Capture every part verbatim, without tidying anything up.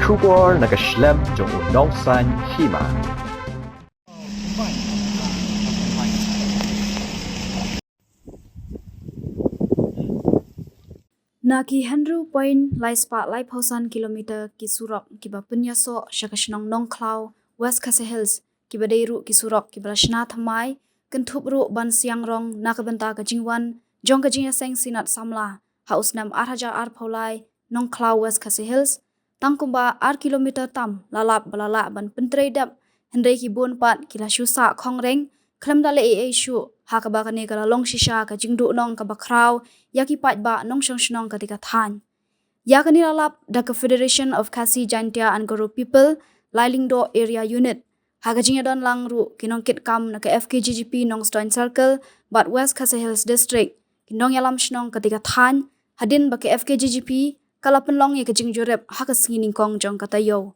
Khubor na ka shlem jong u nongsan hima. Na ki hynriew point lai spah lai phew san kilometer ki surok kiba pynïasoh sha ka shnong Nongkhlaw, West Khasi Hills, kiba dei ruh ki surok kiba la shna thymmai, kynthup ruh ban siang rong na ka bynta ka jingwan jong ka jingïaseng Synod Samla ha u snem ar hajar arphew lai, Nongkhlaw, West Khasi Hills, tang kumba ar kilometer tam la lap ba la lah ban pyntrei dep, hynrei ki bun pat ki la shu sah khongreng khlem da leh ei ei shuh, ha kaba kane ka la long shisha ka jingduhnong kaba khraw ïa ki paidbah nongshong shnong katei ka thaiñ. Ïa kane la lap da ka Federation of Khasi Jaintia and Garo People, Lailingdoh Area Unit, ha ka jingïadon lang ruh ki nongkitkam na ka F K J G P Nongstoiñ Circle bad West Khasi Hills District, ki nongïalam shnong katei ka thaiñ, hadien ba ka F K J G P ka la pynlong ïa ka jingjurip ha ka sngi nyngkong jong ka taïew.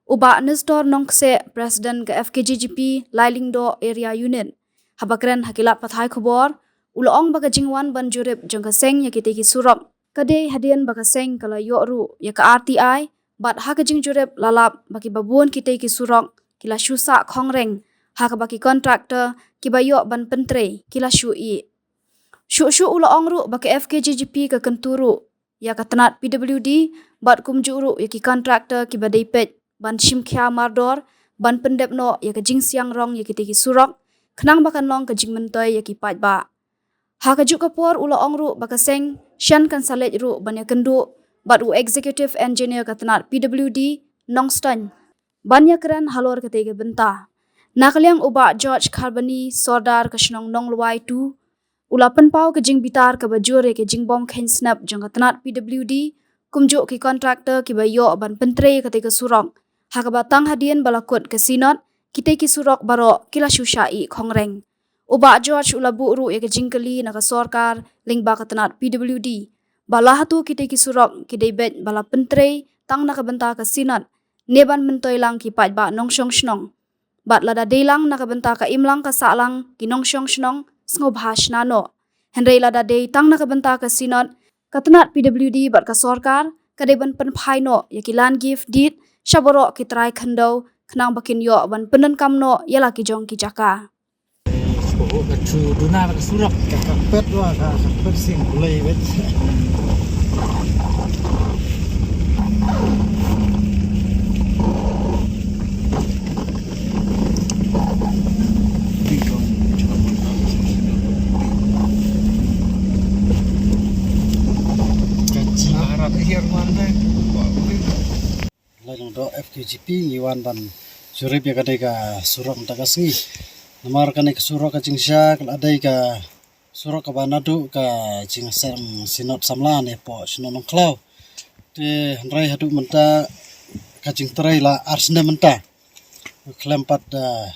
U Bah Nestor Nongkseh, President ka F K J G P Lailingdoh Area Unit, haba kren ha ki lad pathai khubor, u la ong ba ka jingwan ban jurip jong ka seng ïa kitei ki surok ka dei hadien ba ka seng ka la ïoh ruh ïa ka R T I, bad ha ka jingjurip la lap ba kiba bun kitei ki surok ki la shu sah khongreng, ha kaba ki contractor kiba ïoh ban pyntrei ki la shu ïeh. Shuh shuh u la ong ruh ba ka F K J G P ka kyntu ruh ïa ka tnat P W D bad kumjuh ruh ïa ki contractor kiba dei peit ban shim khia mardor ban pyndep noh ïa ka jingsiang rong ïa kitei ki surok, khnang ba kan long ka jingmyntoi ïa ki paidbah. Ha kajuh ka por u la ong ruh ba ka seng shen kan sa leit ruh ban ïakynduh bad u Executive Engineer ka tnat P W D Nongstoiñ ban ïakren halor katei ka bynta. Na ka liang u Bah George Kharbani, Sordar ka shnong Nonglwai two, u la pynpaw ka jingbitar kaba jur ïa ka jingbym kheiñ snep jong ka tnat P W D, kumjuh ki contractor kiba ïoh ban pyntrei katei ka surok, ha kaba tang hadien ba la kut ka Synod, kitei ki surok baroh ki la shu shah ïeh khongreng. U Bah George u la buh ruh ïa ka jingkylli na ka sorkar lyngba ka tnat P W D ba la hato kitei ki surok ki dei beit ba la pyntrei tang na ka bynta ka Synod ne ban myntoi lang ki paidbah nongshong shnong. Bad lada dei lang na ka bynta ka imlang ka sahlang ki nongshong shnong, sngewbha shna noh. Hynrei lada dei tang na ka bynta ka Synod, ka tnat P W D bad ka sorkar ka dei ban pynphai noh ïa ki land gift deed sha baroh ki trai khyndew, khnang ba kin ïoh ban pyndonkam noh ïa la ki jong ki jaka. Ka chu duna ka surok ka, ka pet wa ka, ka pet sing kulai bet. Ka chi harap hiar mande. Lailingdoh F K G P ngi wan ban jurip ïa kane ka surok mynta ka sngi. Namar kane ka surok ka jingshisha ka la dei ka surok kaba naduh ka jingïaseng Synod Samla ne poh shnong Nongkhlaw. Te hynrei haduh mynta ka jingtrei la ar snem mynta. Khlem pat, ah,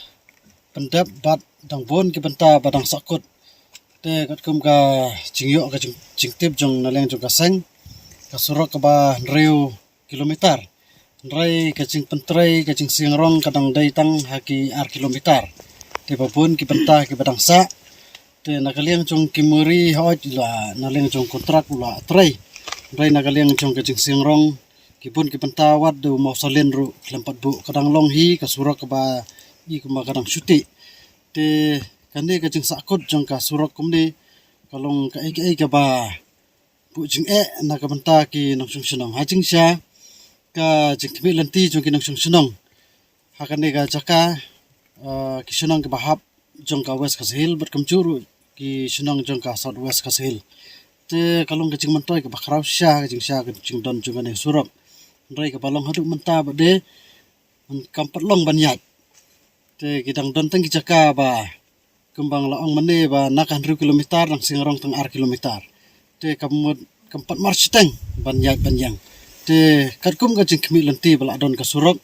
pyndep bad dang bun ki bynta ba dang sahkut. Te katkum ka jingïoh ka jing, jingtip jong na liang jong ka seng, ka surok kaba hynriew kilometer. Hynrei ka jingpyntrei ka jingsiang rong ka dang dei tang ha ki ar kilometer. Te ba bun ki bynta kiba dang sah. Te na ka liang jong ki mori hoi la na liang jong kontrak u la trei. Hynrei na ka liang jong ka jingsiang rong ki bun ki bynta wat da u mawsahlin ruh khlem pat buh, ka dang long hi ka surok kaba i kumba ka dang shuti. Te kane ka jingsahkut jong ka surok kumne ka long kaei kaei kaba buh jingeh na ka bynta ki nongshong shnong. Ha jingshisha ka jingkhmih lynti jong ki nongshong shnong ha kane ka jaka, ah, ki shnong kiba hap jong ka West Khasi Hills bad kumjuh ruh ki shnong jong ka South West Khasi Hills. Te ka long ka jingmyntoi kaba khraw shisha ka jingshisha ka jingdon jong kane ka surok. Hynrei kaba long haduh mynta ba dei kam pat long ban ïaid. Te ki dang don tang ki jaka ba kumba nga la ong mynne ba na ka hynriew kilometer dang siang rong tang ar kilometer. Te kam mut kam pat mar shiteng ban ïaid ban ïeng. Te katkum ka jingkhmih lynti ba la don ka surok,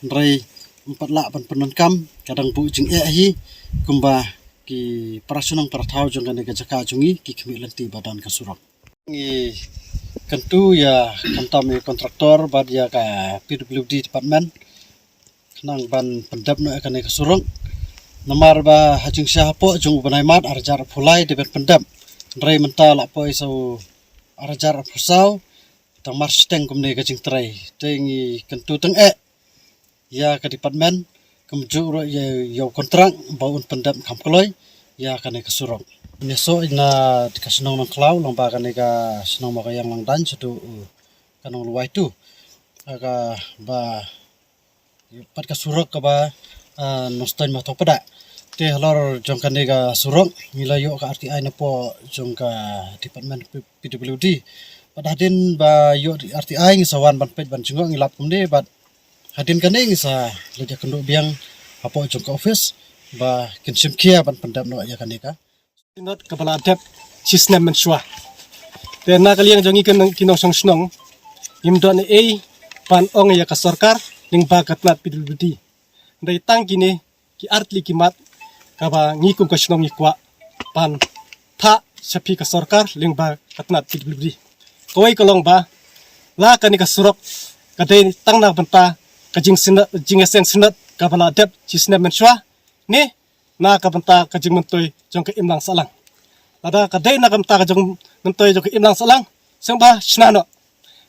hynrei ym pat lah ban pyndonkam, ka dang buh jingeh hi kumba ki para shnong para thaw jong kane ka jaka jong ngi ki khmih lynti ba don ka surok. Ngi kyntu ïa khamtam ïa kontraktor bad ïa ka P W D department khnang ban pyndep noh ïa kane ka surok. Namar ba ha jingshisha hapoh jong u bnai March ar hajar arphew lai dei ban pyndep. Hynrei mynta la poi sa u ar hajar arphew saw. Tang mar shiteng kumne ka jingtrei, te ngi kyntu tang eh ïa ka department, kumjuh ruh ïa, ïa u kontrak ba un pyndep kham kloi ïa kane ka surok. Ngi shu na ka shnong Nongkhlaw, lyngba kane ka shnong Mawkaiong Langdaiñ, shaduh, uh, ka Nonglwai tu. Ka ba pat ka surok kaba, ah, Nongstoiñ Mawthoh Pdeng. Te halor jong kane ka surok ngi la ïoh ka R T I napoh jong ka department P-, P W D. Pat hadien ba ïoh R T I ngi sa wan ban peit ban jngoh, ngi lap kumne, bad hadien kane ngi sa leit ïakynduh biang hapoh jong ka office ba kin shim khia ban pyndep noh ïa kane ka synod kaba la dep shisnem mynshuwa. Te na ka liang jong ngi ki nong, ki nongshong shnong, ngim don ei ei ban ong ïa ka sorkar lyngba ka tnat P W D. Hynrei tang kine ki artylli ki mat kaba ngi kum ka shnong ngi kwah ban thah sha phi ka sorkar lyngba ka tnat P W D. Kawei ka long ba la kane ka surok ka dei tang na bynta ka jingsynod, jingïaseng synod kaba la dep shisnem mynshuwa, ne na ka bynta ka jingmyntoi jong ka imlang sahlang. Lada ka dei na ka bynta ka jingmyntoi jong ka imlang sahlang, sngewbha shna noh.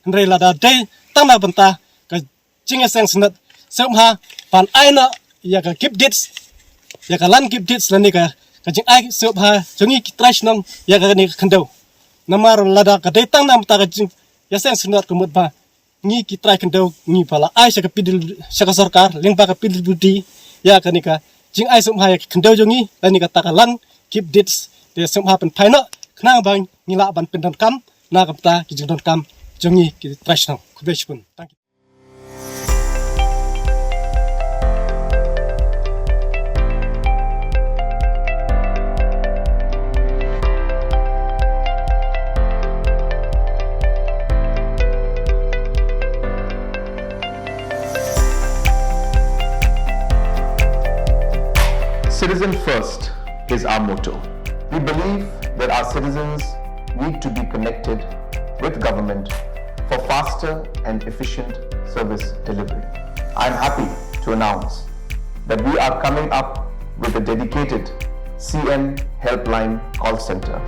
Hynrei lada dei tang na ka bynta ka jingïaseng synod, sngewbha ban ai noh ïa ka gift deeds, ïa ka land gift deeds lane ka, ka jingai sngewbha jong ngi ki trai shnong ïa kane ka khyndew. Namar lada ka dei tang na ka bynta ka jingïaseng synod, ka mut ba ngi ki trai khyndew ngi ba la ai sha ka P W D, sha ka sorkar lyngba ka P W D ïa kane ka jingai sngewbha ïa ka khyndew jong ngi lane kata ka land gift deeds. Te sngewbha pynphai noh khnang ba ngi lah ban pyndonkam na ka bynta ki jingdonkam jong ngi ki trai shnong. Khublei shibun. Thank you. Citizen first is our motto. We believe that our citizens need to be connected with government for faster and efficient service delivery. I'm happy to announce that we are coming up with a dedicated C M Helpline call center.